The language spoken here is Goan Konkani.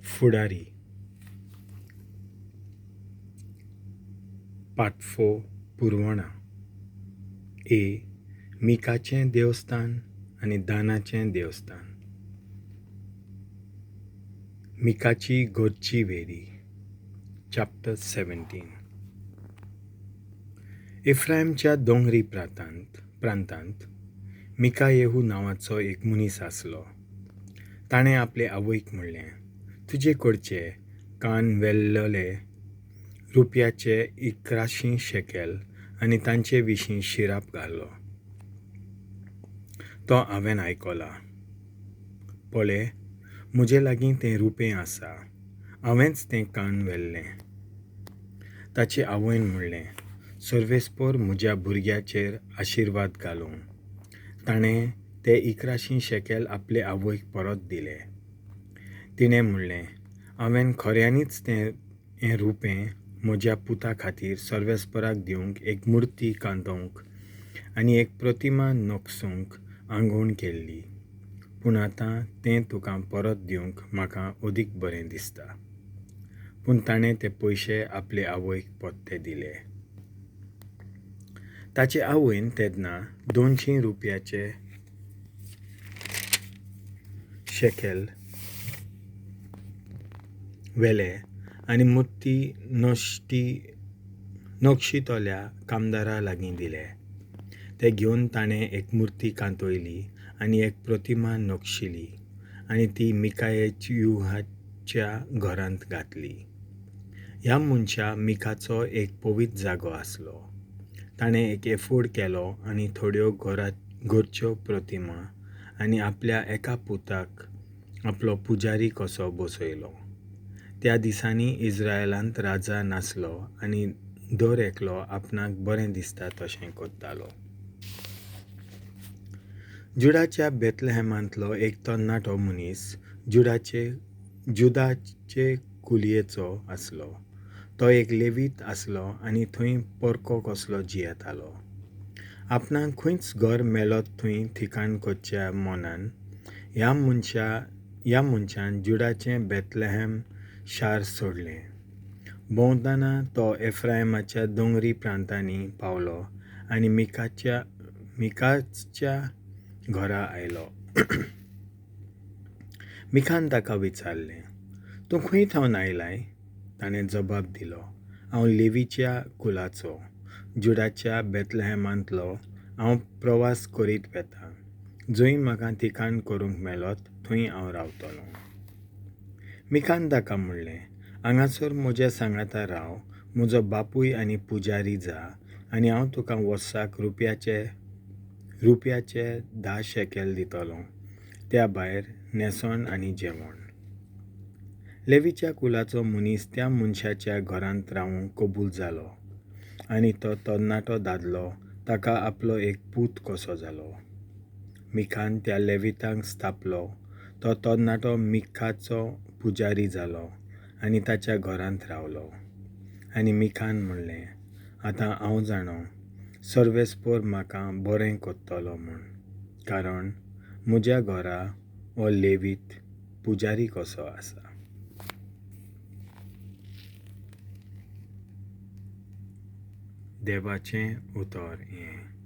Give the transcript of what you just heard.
फुडारी. पाटफो पुरवणां. ए. मिकाचें देवस्थान आनी दानाचें देवस्थान. मिकाची घरची वेदी. चॅप्टर 17. इफ्रायमच्या दोंगरी प्रांतांत मिकायेहू नांवाचो एक मनीस आसलो. ताणें आपले आवयक म्हणलें, तुजे कडचे कान वेल्लले रुपयाचे 81 शेकेल आनी तांचे विशीं शिराप घालो, तो हांवें आयकला. पळय, म्हजे लागीं तें रुपें आसा, हांवेंच तें कान व्हेल्लें. ताचे आवयन म्हणलें, सर्वेस्पर म्हज्या भुरग्याचेर आशिर्वाद घालूं. ताणें ते 81 शेकेल आपले आवयक परत दिले. तिणें म्हणलें, हांवें खऱ्यांनीच तें हें रुपें म्हज्या पुता खातीर सर्वेस्पराक दिवंक एक मुर्ती कांतोवंक आनी एक प्रतिमा नकसूंक आंगवण केल्ली, पूण आतां तें तुका परत दिवंक म्हाका अदीक बरें दिसता. पूण ताणें ते पयशे आपले आवयक परते दिले. ताचे आवयन तेन्ना 200 रुपयाचे शेकेल व्हेले आनी मुर्ती नक्षितल्या कामदारा लागीं दिले. ते घेवन ताणें एक मुर्ती कांतयली आनी एक प्रतिमा नक्षिली आनी ती मिकायेहूच्या घरांत घातली. ह्या मनशा मिकाचो एक पवित्र जागो आसलो. ताणें एक एफोड केलो आनी थोड्यो घरच्यो प्रतिमा आनी आपल्या एका पुताक आपलो पुजारी कसो बसयलो. त्या दिसांनी इस्रायलांत राजा नासलो आनी दर एकलो आपणाक बरें दिसता तशें करतालो. जुडाच्या बेतलहॅमांतलो एक तरणाटो मनीस जुदाचे कुलयेचो आसलो. तो एक लेवीत आसलो आनी थंय परको कसलो जियेतालो. आपणाक खंयच घर मेळत थंय ठिकाण करच्या मनान ह्या मनशान जुडाचें बेतलहॅम शार सोडलें. भोंवतना तो एफ्रायमाच्या दोंगरी प्रांतांनी पावलो आनी मिकाच्या घरा आयलो. मिकान ताका विचारलें, तूं खंय थावन आयलाय? ताणें जबाब दिलो, हांव लेवीच्या कुलाचो, जुडाच्या बेतलहॅमांतलो. हांव प्रवास करीत वेतां, जंय म्हाका ठिकाण करूंक मेळत थंय हांव रावतलों. मिकान ताका म्हणलें, हांगासर म्हज्या सांगाता राव, म्हजो बापूय आनी पुजारी जा आनी हांव तुका वर्साक रुपयाचे 10 शेकेल दितलों, त्या भायर न्हेसण आनी जेवण. लेवीच्या कुलाचो मनीस त्या मनशाच्या घरांत रावूंक कबूल जालो आनी तो तरणाटो दादलो ताका आपलो एक पूत कसो जालो. मिकान त्या लेविताक स्थापलो. तो तरणाटो मिकाचो पुजारी जालो आनी ताच्या घरांत रावलो. आनी मिकान म्हणलें, आतां हांव जाणो सर्वेस्पर म्हाका बरें करतलो म्हूण, कारण म्हज्या घरा हो लेवीत पुजारी कसो आसा. देवाचें उतर हें.